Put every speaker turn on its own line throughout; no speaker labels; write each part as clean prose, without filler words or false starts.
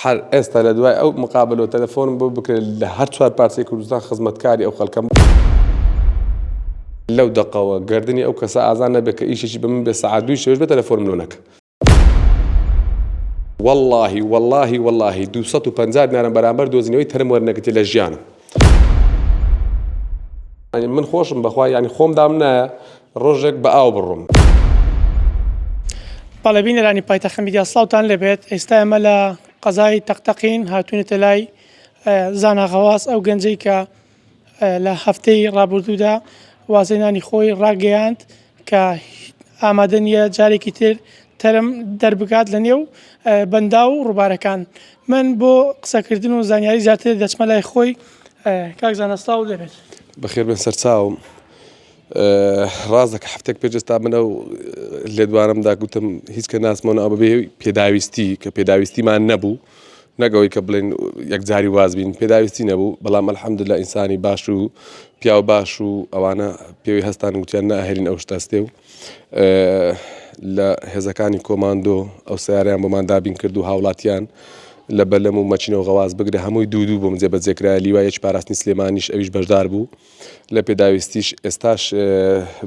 هەر ئێستا لە دوای ئەو مقابەلەوە تەلەفۆنم بۆ بکرێت لە هەر چوار پارچەی کوردستان خزمەتکاری ئەو خەلکەم. لەو دەقەوە گەردنی ئەو کەسە ئازا نەبێت کە ئیشێکی بە من بێ سەعات دووی شەویش بێ تەلەفۆنم لۆ نەکا. وەڵاهی وەڵاهی وەڵاهی 250 دینارم بەرامبەر دۆزینەوەی تەرم وەرنەگرتیە لە ژیانم. من خۆشم بەخوا یانی خۆم دامنایە ڕۆژێک بە ئاو بڕۆم.
بەڵێ بینەرانی پایتەخت میدیا سڵاوتان لێبێت ئێستا ئێمە لە قەزای تەقتەقین هاتوونەتە لای زانا غەواس ئەو گەنجەی کە لە هەفتەی ڕابردوودا وازهێنانی خۆی ڕاگەیاند کە ئامادە نییە جارێکی تر تەرم دەربکات لە نێو بەنداو و ڕووبارەکان. من بۆ قسەکردن و زانیاری زیاتر دەچمە لای خۆی. کاک زانا سڵاوت لێبێت.
بەخێربێن سەرچاوم. ڕاستە کە هەفتەیەک پێش ئێستا من ئەو لێدوانەم دا گوتم هیچ کە ناسمەوە ناو بەبێ پێداویستی کە پێداویستیمان نەبوو نەک ئەوەی کە بڵێن یەکجاری واز بین پێداویستی نەبوو بەڵام الحمدلله ئینسانی باش و پیاو باش و ئەوانە پێوی هەستان گوتیان ناهێرین ئەو شتەستێ و لە هێزەکانی کۆماندۆ ئەو سیارەیان بۆمان دابین کرد و هاوڵاتیان لە بەلەم و مەچینە و غەواز بگرە هەمووی دوو دوو بۆم جێبەجێکرایە لیوای یەکی پاراستنی سلێمانیش ئەویش بەشدار بوو لە پێداویستیش ئێستاش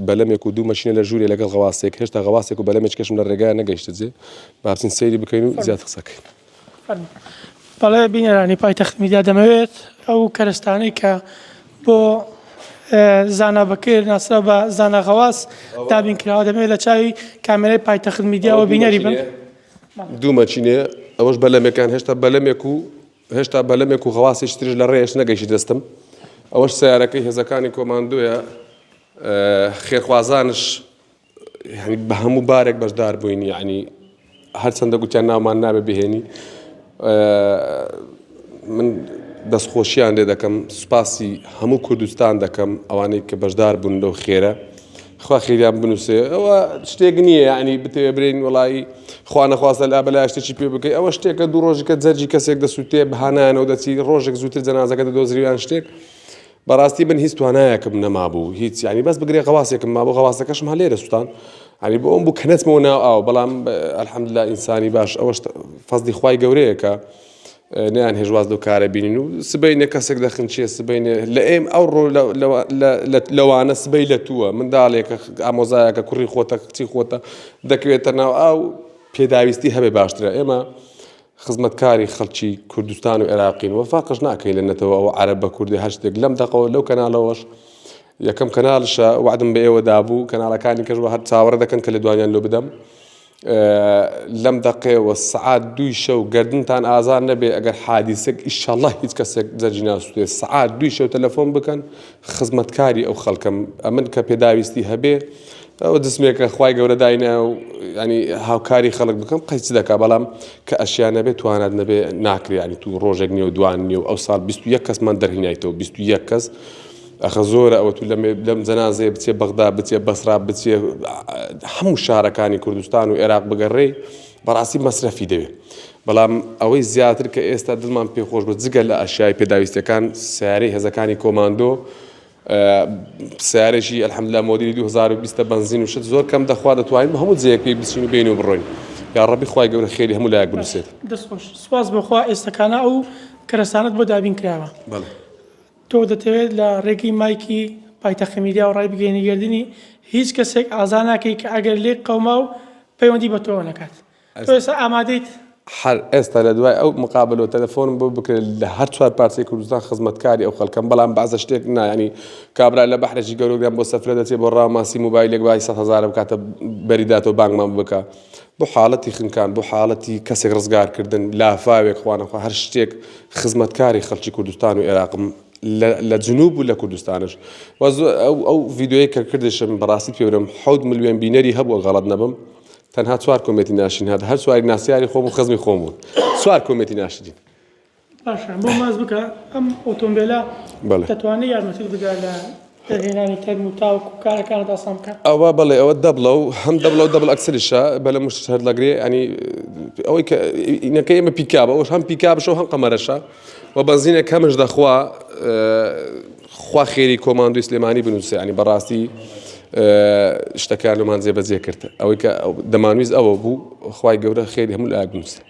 بەلەمێک و دوو مەشینە لە ژوورێ لەگەڵ غەواسێک هێشتا غەواسێک و بەلەمێکیشم لە ڕێگا نەگەیشتە جێ با بچین سەیری بکەین و زیاتر قسە کەین.
بەڵێ بینەرانی پایتەخت میدیا دەمەوێت ئەو کەرەستانەی کە بۆ زانا بەکر ناسراو بە زانا غەواس دابین کراوە دەمەوێت لە چاوی کامێرای پایتەخت میدیاوە بینەری بن.
دوو مەچینەیە ئەوەش بەلەمێکان هێشتا بەلەمێک و هێشتا بەلەمێک و غەواسێکی تریش لە ڕێیە نەگەیشتە دەستم ئەوەش سەیارەکەی هێزەکانی کۆماندۆیە خێرخوازانش یعنی بە هەموو بارێک بەشدار بووین یعنی هەرچەندە گوتیان ناومان نابێ بهێنی من دەستخۆشیان لێ دەکەم سوپاسی هەموو کوردستان دەکەم ئەوانەی کە بەشدار بوون لەو خێرە خوا خێریان بنووسێ ئەوە شتێک نییە یعنی بتەوێ برێین وڵی خوا نەخواستە لا بەلا شتێکی پێ بکەی ئەوە شتێکە دوو ڕۆژەکە جەرجی کەسێک دەسووتێ بەهانایانەوە دەچی ڕۆژێک زووتر جەنازەکە دەدۆزریوان شتێک بەڕاستی من هیچ توانایەکم نەمابوو هیچ ینی بەس بگرێ غەواسێکم مابوو غەواسەکەشم هەر لێرە سووتان ینی بۆ ئەم بوو کە نەچمەوە ناو ئاو بەڵام الحمدلله ئینسانی باش ئەوەش فەزلی خوای گەورەیە کە نیان هێش واز لەو کارە بینین و سبەینێ کەسێک دەخنچێ سبەینێ لە ئێم ئەو ڕۆ لەوانە سبەی لە تووە منداڵێکە ئامۆزایەکە کوڕی خۆتە کچی خۆتە دەکەوێتە ناو ئاو پێداویستی هەبێ باشترە ئێمە خزمەتکاری خەڵکی کوردستان و عێراقین و فەرقش ناکەین لە نەتەوە ئەوە عەرەب بە کوردی هەر شتێک لەم دەقەوە لەو کەناڵەوەش یەکەم کەناڵشە وەعدم بە ئێوە دابوو کەناڵەکانی کەش وە هەر چاوەڕێ دەکەن کە لێدوانیان لۆ بدەم لەم دەقەیەوە سەعات دووی شەو گەردنتان ئازار نەبێ ئەگەر حادیسێک ئیشەڵڵا هیچ کەسێک جەرگی ناسووتێ سەعات دووی شەو تەلەفۆن بکەن خزمەتکاری ئەو خەڵکەم ئەمن کە پێداویستی هەبێ ئەوە جسمێکە خوای گەورە داینە و ینی هاوکاری خەڵک بکەم قەیچ دەکا بەڵام کە ئەشیا نەبێ توانات نەبێ ناکرێ ینی تو ڕۆژێک نیە و دوان نیە و ئەو ساڵ 21 کەسمان دەرهینایتەوە 21 کەس ئەخە زۆرە ئەوە تو لەم لەم جەنازەیە بچێ بەغدا بچێ بەسرا بچێ هەموو شارەکانی کوردستان و عێراق بگەڕێی بەڕاستی مەسرەفی دەوێ بەڵام ئەوەی زیاتر کە ئێستا دڵمان پێخۆش بە جگە لە ئەشیای پێداویستەکان سیارەی هێزەکانی کۆماندۆ سیارێکی الحمدلله مۆدیلی 2020 بەنزین و شت زۆر کەم دەخوا دەتوانین بە هەموو جێیەک پێی بچین و بێین و بڕۆین یا ڕەبی خوای گەورە خێری هەموو لایەک بنووسێت.
دەست خۆش سوپاس بۆ خوا ئێستەکانە ئەو کەرەسانەت بۆ دابین کراوە.
بەڵێ.
تۆ دەتەوێت لە ڕێگەی مایکی پایتەخت میدیاوە ڕایبگەیەنی گەردنی هیچ کەسێک ئازا ناکەی کە ئەگەر لێک قەوما و پەیوەندی بە تۆوە نەکات تۆ ئێستا ئامادەیت؟
هەر ئێستا لە دوای ئەو مقابەلەوە تەلەفۆنم بۆ بکرێت لە هەر چوار پارچەی کوردستان خزمەتکاری ئەو خەڵکەم بەڵام بەعزە شتێک نا یانی کابرا لە بەحرێکی گەورە گران بۆ سەفرە دەچێت بۆ ڕاوماسی مۆبایلێک بای سەد هەزارە بکاتە بەری داتەوە بانگمان بکە بۆ حاڵەتی خنکان بۆ حاڵەتی کەسێک ڕزگارکردن لافاوێک خوانەخوا هەر شتێک خزمەتکاری خەڵکی کوردستان و عێراقم لە جنوب و لە کوردستانش ئەو ڤیددیوی کە کردشم بەڕاستی پێورم حەوت ملیۆن بینەری هەبوو غەڵەت نەبم تەنها چوار comment ی ناشرین هات هەر چواری ناسیاری خۆم و خزمی خۆم بوون چوار comment ی ناشرین.
باشە بۆم باس بکە ئەم ئۆتۆمبێلە دەتوانێت یارمەتیت بدا لە دەرهێنانی تەرم و تاوەکو کارەکانت ئاسان بکات؟
ئەوە بەڵێ ئەوە double ە و هەم double ە و double axle یشە بەلە مشت هەردەگرێ ینی ئەوەی کە ئینەکە ئێمە پیکابە ئەوش هەم پیکابشە و هەم قەمەرەشە و بەنزینە کەمش دەخوا خوا خێری کۆماندۆی سلێمانی بنووسێ ینی بەڕاستی شتەکان لەمان جێبەجێ کرد ئەوەی کە دەمانویست ئەوە بوو خوای گەورە خێری هەموو لایەک بنووسێ.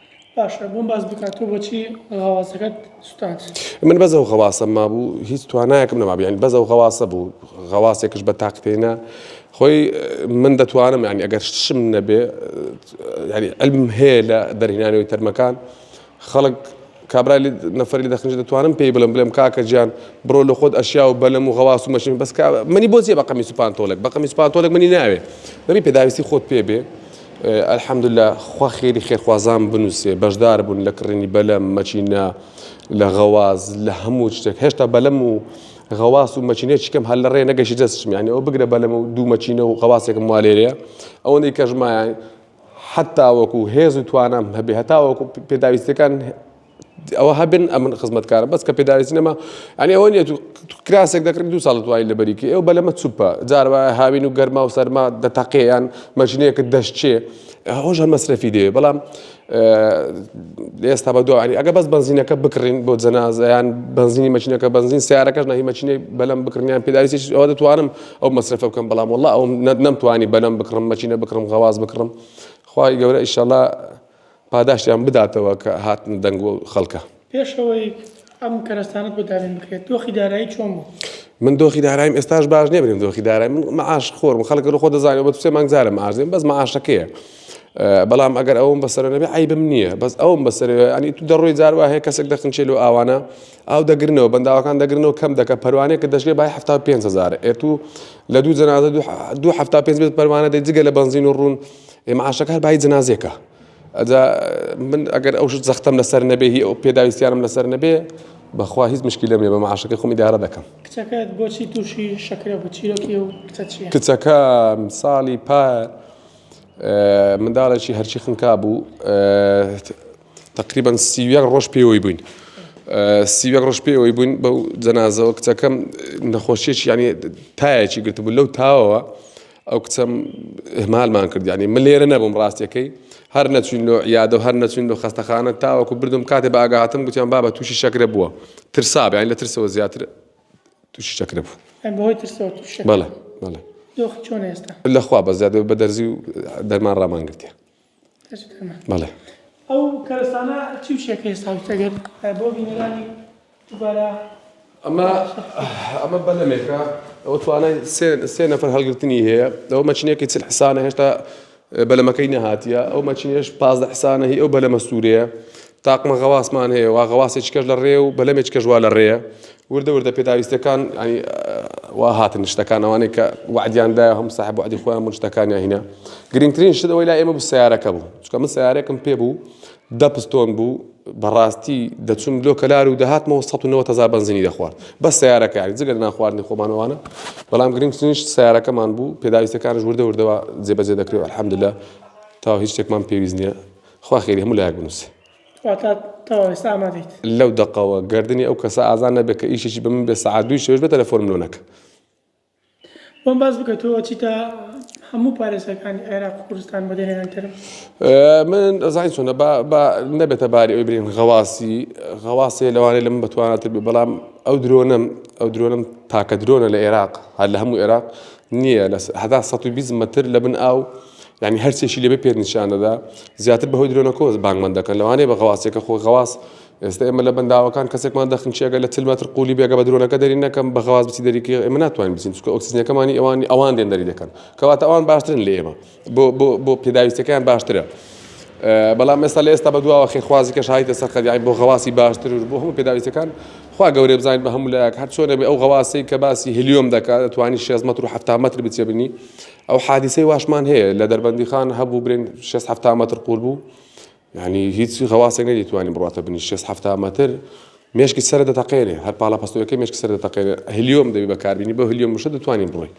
باشە بۆم باس بکە تۆ بۆچی غەواسەکەت سوتاند؟
من بەس ئەو غەواسەم مابوو هیچ توانایەکم نەمابوو یانی بەس ئەو غەواسە بوو غەواسێکش بە تاقتێنە خۆی من دەتوانم یانی ئەگەر شتشم نەبێ یانی علمم هەیە لە دەرهێنانەوەی تەرمەکان خەڵک کابرای نەفەری لە دەخنج دەتوانم پێی بڵێم بڵێم کاکە گیان بڕۆ لە خۆت ئەشیا و بەلەم و غەواس و مەشین بەس منی بۆ چیە بە قەمیس و پانتۆڵێک بە قەمیس و پانتۆڵێک منی ناوێ دەبی پێداویستی خۆت پێ بێ الحمدللە خوا خێری خێرخوازان بنووسێ بەشدار بوون لە کڕینی بەلەم مەچینە لە غەواز لە هەموو شتێک هێشتا بەلەم و غەواس و مەچینەیەکی کەم هەر لە ڕێ نەگەشی دەستشم یانی ئەو بگرە بەلەم و دوو مەچینە و غەواسێکم وا لێرەیە ئەوەندەی کەژمایان حتا وەکو هێز و توانام هەبێ هەتا وەکو پێداویستەکان ئەوە هەبن ئەمن خزمەتکارم بەس کە پێداویستی نەما ئەنی ئەوە نیە کراسێک دەکڕی دوو ساڵ توانی لەبەریکی ئەو بەلەمە چوپە جار وایە هاوین و گەرما و سەرما دەتەقێ یان مەژینەیەکت دەشچێ ئەوەش هەر مەسرەفی دەوێ بەڵام ئێستا بە دوانی ئەگە بەس بەنزینەکە بکڕین بۆ جەنازە یان بەنزینی مەچینەکە بەنزین سیارەکەش ناهی مەچینەی بەلەم بکڕنیان پێداویستی ئەوە دەتوانم ئەو مەسرەفە بکەم بەڵام والله ئەو نەمتوانی بەلەم بکڕم مەچینە بکڕم غەواز بکڕم خوای گەورە ئیشەڵا پاداشتیان بداتەوە کە هاتنە دەنگ بۆ خەڵکە.
پێش ئەوەی ئەم کەرەستانەت بۆ دابین بکرێت دۆخی دارایی چۆن بوو؟
من دۆخی داراییم ئێستاش باش نییە برێم دۆخی دارایی من مەعاش خۆرم خەڵک لە خۆ دەزانێت بە سێ مانگ جارە مەعاش دێم بەس مەعاشەکەیە بەڵام ئەگەر ئەوم بەسەر نەبێ عیبم نییە بەس ئەوم بەسەر ینی تو دەڕۆی جار وا هەیە کەسێک دەخنچێ لۆ ئاوانە ئاو دەگرنەوە بەنداوەکان دەگرنەوە کەم دەکە پەروانەیە کە دەشێ بای 75 هزار ئێ تو لە دوو جەنازە دوو 75 بێت پەروانە دەی جگە لە بەنزین و ڕوون ئێ مەعاشەکە هەر بای جەنازێکە ئەجا من ئەگەر ئەو شت زەختەم لەسەر نەبێ هی ئەو پێداویستیانم لەسەر نەبێ بەخوا هیچ مشکیلەم نیە بە معاشەکەی خۆم ئیدارە دەکەم.
کچەکەت بۆچی تووشی شەکرە بوو چیرۆکی ئەو کچە چییە؟
کچەکەم ساڵی پار منداڵێکی هەرچی خنکا بوو تقریبا 31 ڕۆژ پێوەی بووین 31 ڕۆژ پێوەی بووین بەو جەنازەوە کچەکەم نەخۆشیەکی یعنی تایەکی گرتبوو لەو تاوەوە ئەو کچەم ئیهمالمان کرد یانی من لێرە نەبووم ڕاستیەکەی هەر نەچوین لۆ عیادە و هەر نەچوین لۆ خەستەخانە تاوەکو بردم کاتێ بە ئاگا هاتم گوتیان بابە تووشی شەکرە بووە ترسا یانی لە ترسەوە زیاتر تووشی شەکرە بوو
یان بەهۆی ترسەوە تووشی شەکرە
بەڵێ بەڵێ
دۆخی چۆنە ئێستا
لە خوا بە زیادە بە دەرزی و دەرمان ڕامان گرتیە
دەرزی و دەرمان
بەڵێ
ئەو کەرەستانە چی و چیە کە ئێستا هەویتە گەر بۆ بینەرانی دووبارە
ئەمە ئەمە بەلەمێکە ئەوە توانای سێ نەفەر هەڵگرتنی هەیە ئەوە مەچینێکی چل حسانە هێشتا بەلەمەکەی نەهاتیە ئەو مەچینێش پازدە حسانە هی ئەو بەلەمە سوورەیە تاقمە غەواسمان هەیە وا غەواسێکی کەش لە ڕێ و بەلەمێکی کەش وا لە ڕێیە وردە وردە پێداویستەکان ینی وا هاتن شتەکان ئەوانەی کە وعدیان دایە هەم ساحب وعدی خۆیان بوون شتەکانیان هینا گرنگترین شت ئەوەی لای ئێمە بوو سیارەکە بوو چونکە من سیارێکم پێ بوو دە پستۆن بوو بەڕاستی دەچوم لۆ کەلار و دەهاتمەوە 190 هزار بەنزینی دەخوارد بەس سیارەکە یانی جگە لە نانخواردنی خۆمان وانە بەڵام گرنگترین شت سیارەکەمان بوو پێداویستەکانش وردە وردەوە جێبەجێ دەکرێت الحمدلله تا هیچ شتێکمان پێویست نییە خوا خێری هەموو لایەک بنووسێ
واتا تەواو ئێستا ئامادەیت
لەو دەقەوە گردنی ئەو کەسە ئازان نەبێت کە ئیشێکی بە من بێ سەعات دووی شەویش بێ تەلەفۆنم لۆ نەکە
بۆم باس بکە تۆ ئەچیتە هەموو پارێزگاکانی عێراق و کوردستان بۆ دەرهێنانی تەرم؟
من ئەزانی چۆنە با با نەبێتە باری ئەوی برین غەواسی غەواسێ لەوانەیە لە من بەتواناتر بێ بەڵام ئەو درۆنەم ئەو درۆنەم تاکە درۆنە لە عێراق هەر لە هەموو عێراق نییە لە هەتا 120 مەتر لە بن ئاو یعنی هەرچێکی لێبێ پێت نیشان دەدا زیاتر بەهۆی درۆنەکەوە بانگمان دەکەن لەوانەیە بە غەواسێکە خۆ غەواس ئێستا ئێمە لە بەنداوەکان کەسێکمان دەخنچێ ئەگەر لە 40 مەتر قولی بێگە بە درۆنەکە دەری نەکەم بە غەواز بچی دەریکەی ئێمە ناتوانین بچین چونکە ئۆکسجینەکەمانی ئەوان ئەوان دێن دەری دەکەن کەواتە ئەوان باشترن لە ئێمە بۆ بۆ بۆ پێداویستەکەیان باشترە بەڵام ئێستا لە ئێستا بە دواوە خێرخوازی کەش هایتە سەر خەت یانی بۆ غەواسی باشتر و بۆ هەموو پێداویستەکان خوا گەورەی بزانین بە هەموو لایەک هەر چۆنە بێ ئەو غەواسەی کە باسی هلیۆم دەکات دەتوانی 6 مەتر و 70 مەتر بچێ بنی ئەو حادیسەی واشمان هەیە لە دەربەندیخان هەبوو برێن 6 70 مەتر قوول بوو یانی هیچ غەواسێک نەدیتوانی بڕاتە بنی شێست حەفتا مەتر مێشکی سەر دەتەقێنێ هەر پاڵە پەستۆیەکەی مێشکی سەر دەتەقێنێ هلیۆم دەبی بەکاربینی بۆ هلیۆم وشە دەتوانین بڕۆین.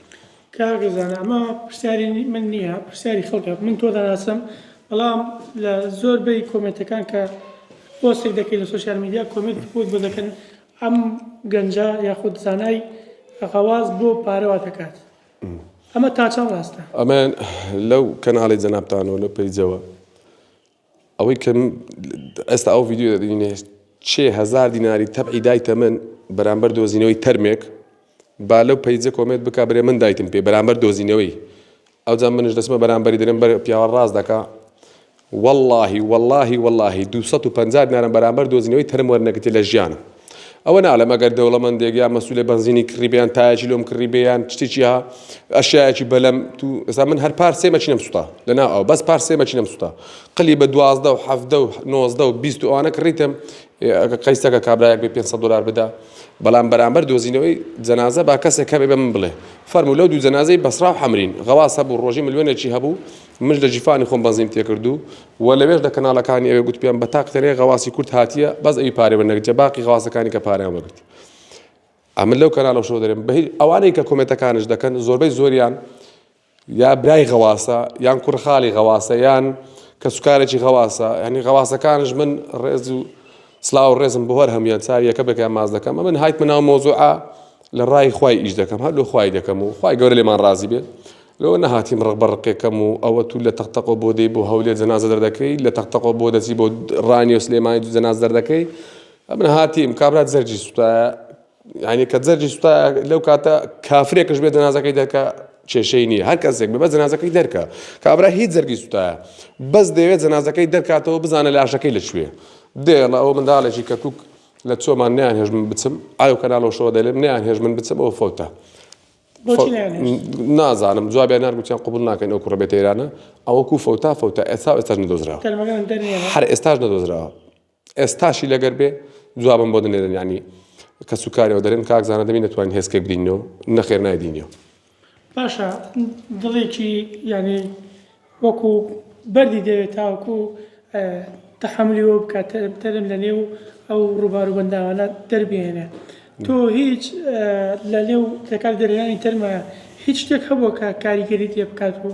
کاک زانا ئەمە پرسیاری من نییە پرسیاری خەڵکە من تۆ دەناسم بەڵام لە زۆر بەی کۆمێنتەکان کە پۆستێک دەکەی لە سۆشیال میدیا کۆمێنت بۆت بۆ دەکەن ئەم گەنجە یاخود زانای غەواز بۆ پارە وا دەکات ئەمە تا چەند ڕاستە؟
ئەمە لەو کەناڵی جەنابتانەوە لەو پەیجەوە ئەوەی کە ئێستا ئەو ڤیدیۆ دەبینێ چێ هزار دیناری تەبعی دایتە من بەرامبەر دۆزینەوەی تەرمێک با لەو پەیجە کۆمێنت بکا برێ من دایتم پێ بەرامبەر دۆزینەوەی ئەوجا منش دەچمە بەرامبەری دەرێم بەر پیاوە ڕاست دەکا. وەڵاهی وەڵاهی وەڵاهی 250 دینارم بەرامبەر دۆزینەوەی تەرم وەرنەگرتیە لە ژیانم. ئەوە ناڵێم ئەگەر دەوڵەمەندێک یان مەسولێ بەنزینی کڕیبێ یان تایەکی لۆم کڕیبێ یان شتێکی ها ئەشیایەکی بەلەم تو ئێستا من هەر پار سێ مەکینەم سوتا لە ناو ئەو بەس پار سێ مەکینەم سوتا قلی بە 12 و 17 و 19 و 20 و ئەوانە کڕیتم قەیسەکە کابرایەک بێ 500 دلار بدا بەڵام بەرامبەر دۆزینەوەی جەنازە با کەسێک هەبێ بە من بڵێ فەرموو لەو دوو جەنازەی بەسرا و حەمرین غەواس هەبوو ڕۆژی ملیۆنێکی هەبوو منش لە جیفانی خۆم بەنزیم تێکردو و لەوێش لە کەناڵەکانی ئەوێ گوتپیان بە تاق تەنێ غەواسی کورد هاتیە بەس ئەوی پارەی وەرنەگرتیە باقی غەواسەکانی کە پارەیان وەرگرت ئەمن لەو کەناڵەو شەو دەرێم بە هیچ ئەوانەی کە کۆمێنتەکانش دەکەن زۆربەی زۆریان یا برای غەواسە یان کوڕ خاڵی غەواسە یان کەسوکارێکی غەواسە یعنی غەواسەکانش من ڕێز و سلااو ڕێزم بۆ هەر هەمویان چاویەکە بەکە ماز دەکەم ئەمن هایتمە ناو مۆزوعە لە ڕای خوای ئیش دەکەم هەر لۆ خوای دەکەم و خوای گەورە لێمان ڕازی بێت لۆ نەهاتیم ڕق بە ڕقێکەم و ئەوە تو لە تەقتەقەوە بۆ دێی بۆ هەولێر جەنازە دەردەکەی لە تەقتەقەوە بۆ دەچی بۆ ڕانیە و سلێمانی جەنازە دەردەکەی ئەمن هاتیم کابرا جەرگی سوتایە یعنی کە جەرگی سوتایە لەو کاتە کافرێکش بێ جەنازەکەی دەرکە کێشەی نییە هەر کەسێک بێ بەس جەنازەکەی دەرکە کابرا هیچ جەرگی سوتایە بەس دەیەوێت جەنازەکەی دەرکاتەوە بزانە لاشەکەی لەکوێ دێڵە ئەوە منداڵێکی کەرکک لە چۆمان نیان هێژ من بچم ئاو کەناڵەوە دەلێم نیان هێژ من بچم ئەوە فەوتە نازانم جوابیان نار گوتیان قبول ناکەین ئەو کوڕە بێتە ئێرانە ئەوە کو فەوتا فەوتا ئێستا ئێستاش نەدۆزراوە هەر ئێستاش نەدۆزراوە ئێستاشی لەگەر بێ جوابم بۆ دەنێرن ینی کەس و کارەوە دەرێن کاک زانە دەمی نەتوانین هێزکێک بدینەوە نەخێر نایدینەوە
باشە دڵێکی یعنی وەکو بەردی دەوێت تاوەکو تەحەمولی ئەوە بکات تەرم لە نێو ئەو ڕووبار و بەنداوانە دەربهێنێ تۆ هیچ لە نێو لە کاتی دەرهێنانی تەرمە هیچ شتێک هەبووە کە کاریگەریت لێ بکات و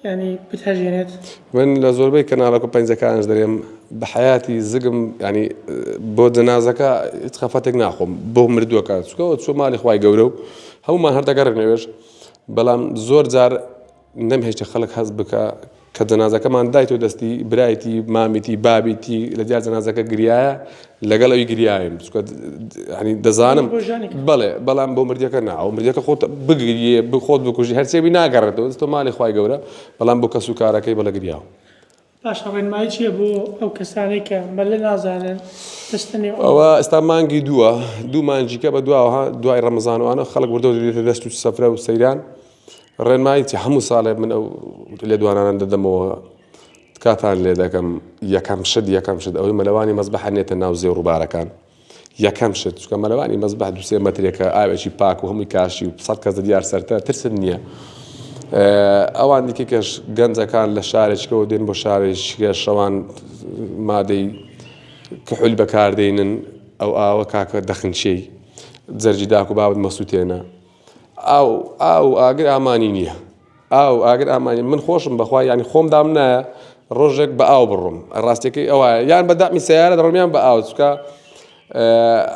یانی بتهەژێنێت؟
من لە زۆربەی کەناڵەکە پەنجەکانش دەرێم بە حەیاتی زگم ینی بۆ جەنازەکە هیچ خەفەتێک ناخۆم بۆ مردووەکە چکەوە چۆ ماڵی خوای گەورە و هەمومان هەر دەگەڕێنەوێش بەڵام زۆر جار نەمهێشتە خەڵک هەست بکا کە جەنازەکەمان دایتەوە دەستی برایتی مامیتی بابیتی لە دیار جەنازەکە گریایە لەگەڵ ئەوی گریایم چونکە ینی دەزانم بەڵێ بەڵام بۆ مردیەکە نا ئەو مردیەکە خۆت بگریێ بخۆت بکوژی هەرچێبی ناگەڕێتەوە دەستەوە ماڵی خوای گەورە بەڵام بۆ کەس و کارەکەی بەڵێ گریاوم.
باشە ڕێنمایی چیە بۆ ئەو کەسانەی کە مەلە نازانن دەچنە نێو ئەو.
ئەوە ئێستا مانگی دووە دوو مانگیکە بە دواوە ها دوای ڕەمەزان و ئەوانە خەڵک وردە وردە دێتە دەست و سەفرە و سەیران ڕێنمایی چی هەموو ساڵێ من ئەو لێدوانانە دەدەمەوە تکاتان لێ دەکەم یەکەم شت یەکەم شت ئەوەی مەلەوانی مەزبەحە نێتە ناو زێ و ڕووبارەکان یەکەم شت چونکە مەلەوانی مەزبەح دوو سێ مەترێکە ئاوێکی پاک و هەمووی کاشی و سەد کەس لە دیار سەرتە ترست نییە ئەوان دیکە کەش گەنجەکان لە شارێکەوە دێن بۆ شارێکە شەوان مادەی کحول بەکاردێنن ئەو ئاوە کاکە دەخنچەی جەرجی داک و بابت مەسووتێنە ئاو ئاو ئاگر ئامانی نییە ئاو ئاگر ئامانی من خۆشم بەخوا یانی خۆم دام نایە ڕۆژێک بە ئاو بڕۆم ڕاستەکەی ئەوە یان بە دامی سیارە دەڕۆم یان بە ئاو چکە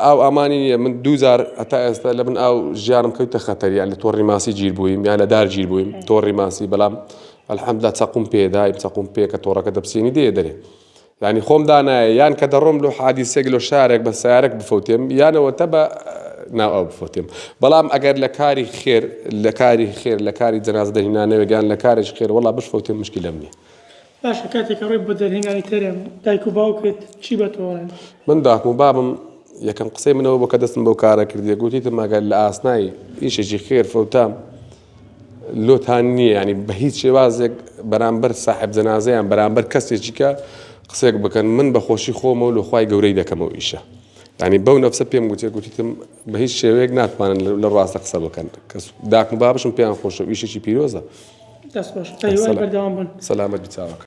ئاو ئامانی نییە من دووجار هەتا ئێستا لە من ئاو ژیانم کەوتە خەتەر یان لە تۆڕی ماسی گیر بوویم یان لە دار گیر بوویم تۆڕی ماسی بەڵام الحمدلله چەقوم پێدایم چەقوم پێ کە تۆڕەکە دەپسێنی دێ دەرێ یانی خۆم دانایە یان کە دەڕۆم لۆ حادیسێک لۆ شارێک بە سەیارەک بفەوتێم یانەوە تە بە ناو ئاو بفەوتێم بەڵام ئەگەر لە کاری خێر لە کاری خێر لە کاری جەنازە دەرهینانەوێک یان لە کارێکی خێر وەڵا بشفەوتێم مشکیلەم نییە.
باشە کاتێک کە ڕۆی بۆ دەرهێنانی تەرم دایک و باوکت چی بە تۆ ئەڵێن؟
من داکم و بابم یەکەم قسەی منەوە بۆ کە دەستم بەو کارە کردیە گوتیتم ئەگەر لە ئاسنای ئیشێکی خێر فەوتام لۆتان نییە یانی بە هیچ شێوازێک بەرامبەر ساحب جەنازە یان بەرامبەر کەسێکی کە قسێک بکەن من بە خۆشی خۆمەوە لۆ خوای گەورەی دەکەمەوە ئیشە یانی بەو نەفسە پێم گوتێ گوتیتم بە هیچ شێوەیەک ناتوانن لە ڕاستە قسە بکەن کەس داکم بابشم پێیان خۆشە و ئیشێکی پیرۆزە
دەست خۆش بە هیوای بەردەوام بوون
سەلامەت بی چاوەکەم.